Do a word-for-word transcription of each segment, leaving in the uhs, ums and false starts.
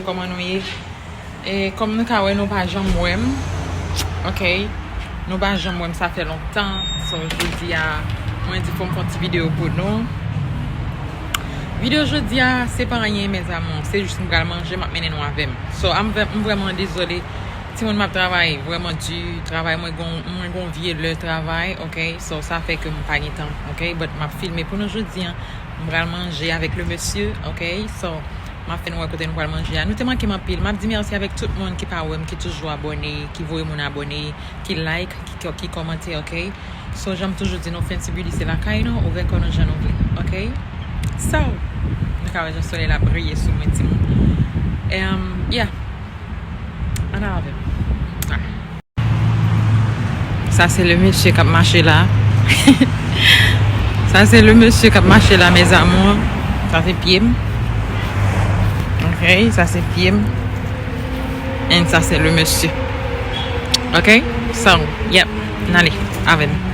Kòman nou ye? E kòm nou ka wè, nou pa janm wè m. Ok. Nou pa janm wè m, sa fè lontan. So, jodi a, mwen di fò m fè yon ti videyo pou nou. Videyo jodi a, se pa anyen, mes amours. Se jis m pral manje, m ap mennen nou avè m. So, m vrè-, m vrèman dezole. Timoun, m ap travay vrèman di. Travay mwen gon, mwen gon vye lè travay, ok? So, sa fè ke m pa gen tan, ok? But m ap filme pou nou jodi a. M pral manje avèk le mesye, ok? So, m ap fè nou wè kote nou pral manje a. Nou te manke m anpil. M ap di mèsi avèk tout moun ki pa wè m, ki toujou abòne, ki voye moun abòne, ki like, ki, ki kòmante, ok? So, jan m toujou di nou, Fancy Beauty se lakay nou, ouvè kò nou jan nou vle, ok? So, nou ka wè jan solèy la briye sou mwen, timoun. Em, yeah. Ann al avè m. Ah. Sa se le mesye k ap mache la. Sa se le mesye k ap mache la, mes amours. Sa se pye m. Ok, sa se pye m. And sa se le mesye. Ok? So, yep. N ale avè m.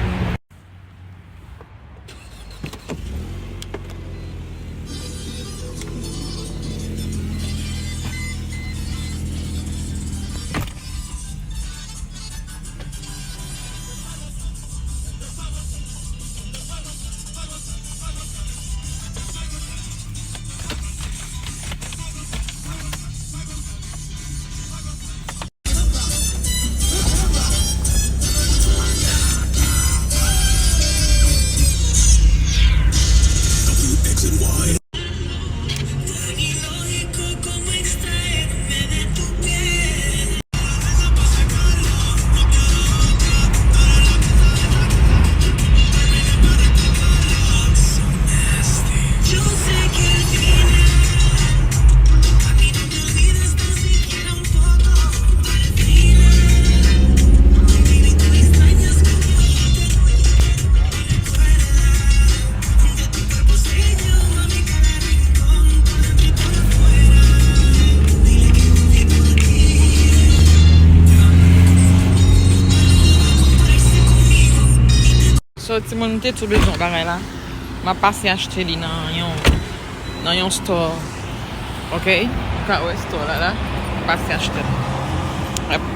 So, timoun, m te tou bezwen yon bagay la. M ap pase achte li nan yon, nan yon store. Ok? Ou ka wè store la, la. M pase achte l. Yep.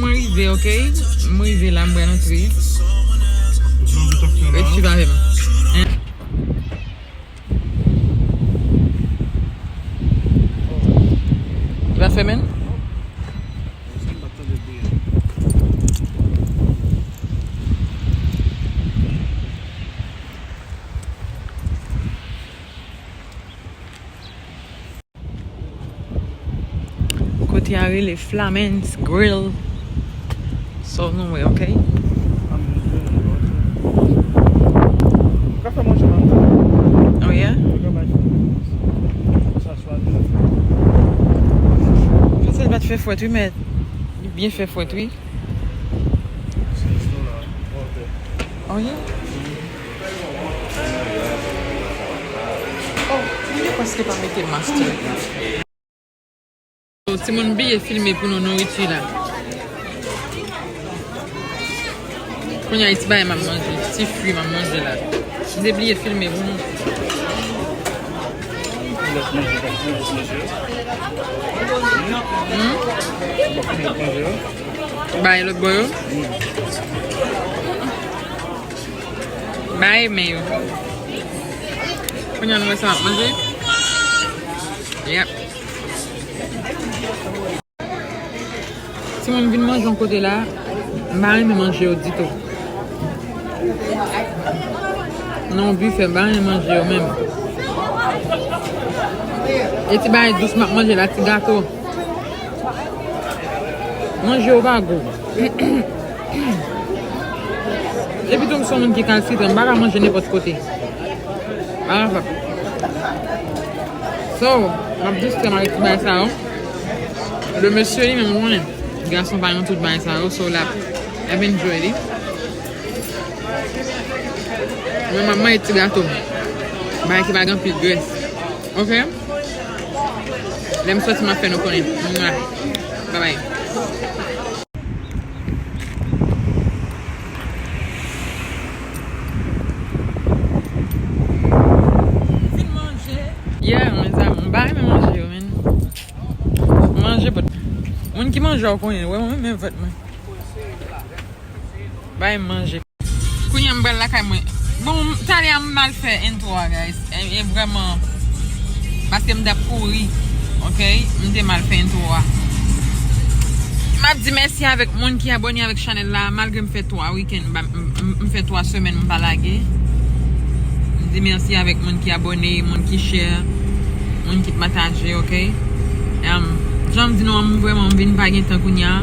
Mwen rive, ok? Mwen rive la, mwen antre. Ret swiv avè m. Hein? Li pa fèmen? Kote a rele Flamin's Grill. So nou wè, ok? Fè fwèt wi, mèt. Li byen fè fwèt wi. Oh yeah. Oh, mwen prèske pa mete mastèr. Timoun bliye filme pou nou nouriti la. Kounye a, e ti bagay m ap manje, ti fwi m ap manje la. M te bliye filme pou nou. Hmm? Bay lòt bò yo. Bay men yo. Kounye a nou wè sa m ap manje. Yep. Timoun vin manje yon kote la, m pa renmen manje yo ditou. Nan yon bifè, m pa renmen manje yo menm. E ti bagay dous m ap manje la, ti gato. Manje yo pa gou. Epi tou m se yon moun ki kalsitran, m pa ka manje nenpòt kote. Pa kapab. So, m ap distrè m avèk ti bagay sa yo. Le mesye li menm, ou konnen, gason pa nan tout bagay sa yo, so l ap, l ap enjoy li. Mwen, m ap manje ti gato m. Bagay ki pa gen anpil grès. Ok? Lè m soti, m ap fè nou konnen. Mwa. Bye bye. Fin manje. Yeah, mezanmi, m pa renmen manje yo, men. Manje, but moun ki manje yo konnen, wè, mwen, men vant mwen. Bay manje. Kounye a m pral lakay mwen. Bon, talè a m mal fè intro a, guys. E, e vrèman, paske m t ap kouri, ok? M te mal fè intro a. M ap di mèsi avèk moun ki abòne avèk chanèl la, malgre m fè twa wikenn, m, m, m fè twa semèn m pa lage. M di mèsi avèk moun ki abòne, moun ki share, moun ki pataje, ok? Em, jan m di nou an, m vrèman, m vin pa gen tan kounye a.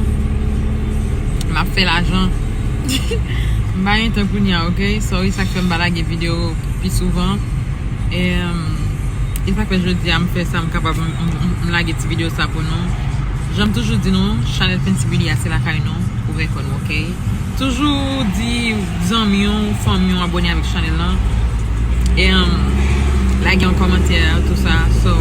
M ap fè lajan. M pa gen tan kounye a, ok? Sorry, sa k fè m pa lage videyo pi souvan. Em, e sa k fè jodi a m fè sa, m kapab m, m, m, m lage ti videyo sa pou nou. Jan m toujou di nou, chanèl Pensibili a se lakay nou, ou rekonn, ok? Toujou di zanmi w, fanmi w abòne avèk chanèl lan. E, em, lage yon kòmantè, tou sa. So,